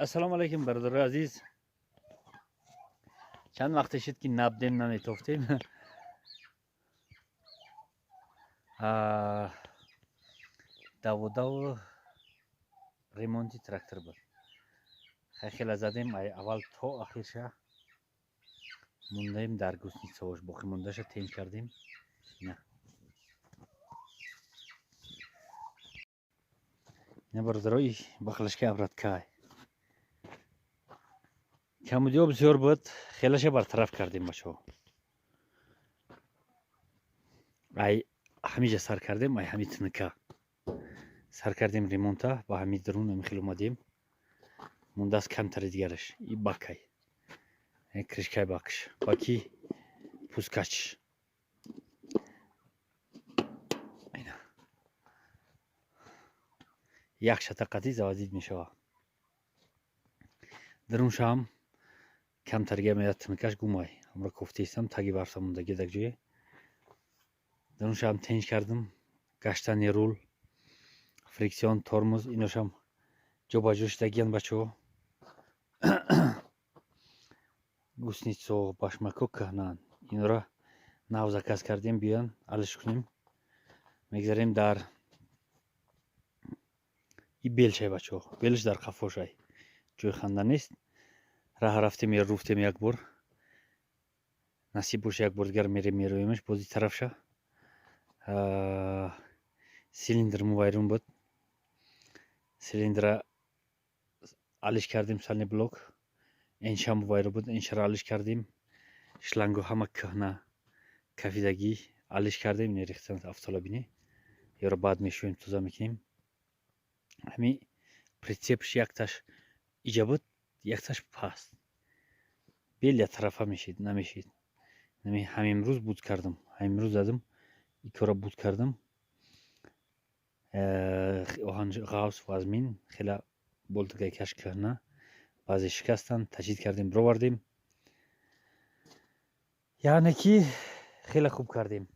Ассалому алайкум, бародарои азиз. Чанд вақте шуд, ки набдем, наметофтем. Даву-даву ремонти трактор буд. Хела задем, ай аввал то ахирша мондаем дар гусницаош, боқӣ мондаша тенҷ кардем. Ина. Ина, бародарои, бақлашкаи обраткай. Камудиҳо бисёр буд, хелаша бартараф кардем, бачаҳо. Ай ҳамиҷа сар кардем, ай ҳами тнка сар кардем ремонта, ба ҳами дарун ами хел омадем. Мондааст камтари дигараш. И бакай. Крышкаи бакш. Баки пускач. Ина. Як шатақати заводид мешавад. Даруншам камтарига меяд, тнкаш гумай. Ҳамро кофтаистам, таги барфта мондаги дар ҷое. Даруншам тенҷ кардам, гаштани рул, фриксион, тормоз, иношам ҷобаҷо шудагиян, бачаҳо. Гусницо, башмако кӯҳнаанд. Инора нав заказ кардем, биёян алиш кунем. Мегзарем дар и белшай, бачаҳо. Белш дар қафошай. Ҷои ханда нест. Раҳ рафтем, я руфтем як бор. Насиб боша, як бор дигар мерем, мероемаш бози тарафша. Цилиндр мувайрун буд. Цилиндра алиш кардем, сальный блок. Энша мувайрун буд, эншара алиш кардем. Шлангу ҳама кӯҳна кафидагӣ алиш кардем, нерехтан автолабине. Ёро баъд мешӯем, тоза мекунем. Ҳами прицепш якташ иҷа буд, якташ паст. Бел я тарафа мешид, намешид. Ҳамин рӯз буд кардам. Ҳамин рӯз задам, ин кора буд кардам. Оҳан ғавс вазмин, хела болтгайкаш кӯҳна, баъзе шикастанд, таҷдид кардем, бировардем. Яъне ки хеле хуб кардем.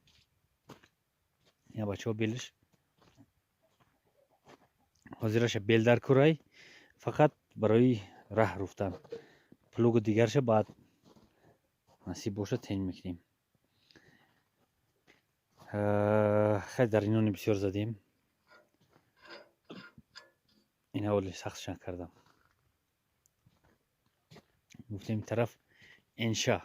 Ина, бачаҳо, белиш ҳозираша бел дар курай, фақат барои раҳ руфтан. Плугу дигарша баъд насиб боша тенҷ мекунем. Хеле дар инони бисёр задем. Ин ҳаволи сахтшан кардам. Гуфтем, тараф энша.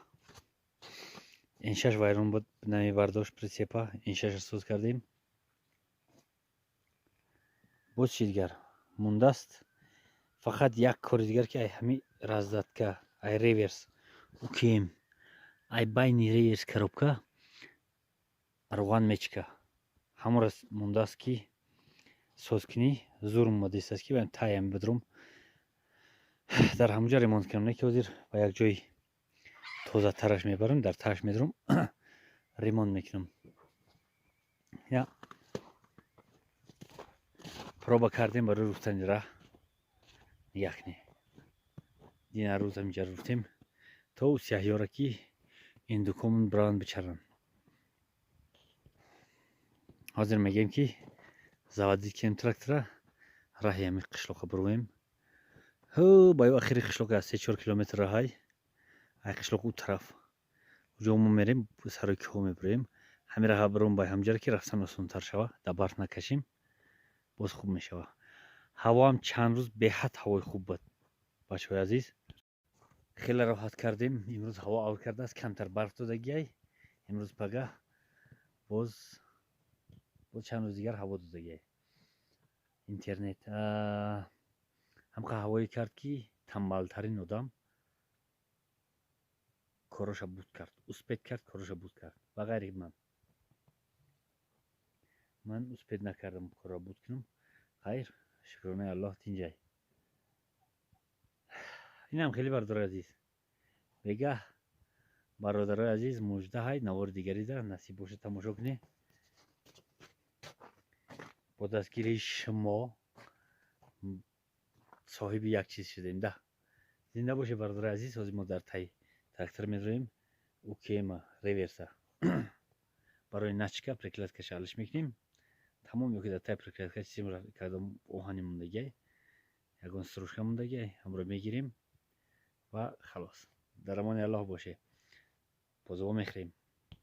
Эншаш вайрон буд, намебардошт прицепа, эншаша соз кардем. Боз чи дигар мондааст? Фақат як кори дигар, ки ай ҳами раздатка, ай реверс укем, ай байни реверс коробка равған мечка. Ҳамора мондааст, ки соз кунӣ, зур омадааст, ки таям бидрум дар ҳамуҷа ремонт кунам, не ки ҳозир ба як ҷои тозатараш мебарам, дар тааш медурам, ремонт мекунам. Я проба кардем барои руфтани раҳ. Нигоҳ кунед. Дина рӯз ҳаминҷа руфтем то сяҳёра, ки индукомон бираванд бичаранд. Ҳозир мегӯем, ки заводид кунем трактора, раҳи ҳами қишлоқа бироем. Ҳу, ба ё ахири қишлоқ аз 3-4 километр раҳай. Ай қишлоқ ӯ тараф. Уҷо мо мерем, сарои кӯҳо мебироем. Ҳами раҳа биром ба ҳамҷара, ки рафтан осонтар шава, дар барф накашем. Боз хуб мешава. Ҳавоам чанд рӯз беҳад ҳавои хуб буд. Бачаҳои азиз, хеле роҳат кардем. Имрӯз ҳаво авр кардааст, камтар барф додагиай. Имрӯз, пагаҳ, боз боз чанд рӯз дигар ҳаво додагиай. Интернет ҳамқа ҳавое кард, ки тамбалтарин одам короша буд кард, успеть кард, короша буд кард. Ба ғайри ман. Ман успеть накардам корро буд кунам. Хайр, шукронаи Аллоҳ, тинҷай. Инам хеле, бародарои азиз. Бегаҳ, бародарои азиз, мужда ҳай навори дигарида насиб боша, тамошо кунед. Бо дастгирии шумо соҳиби як чиз шудем да. Зинда бошед, бародарои азиз. Ҳозир мо дар таи трактор медроем, укема реверса барои начка прокладкаша алиш мекунем, тамом. Ё ки дар таи прокладка чизе кардам, оҳани мондагиай. Ягон стружка мондагиай, ҳамро мегирем ва халос. Дар амони Аллоҳ боше, бозова мехӯрем.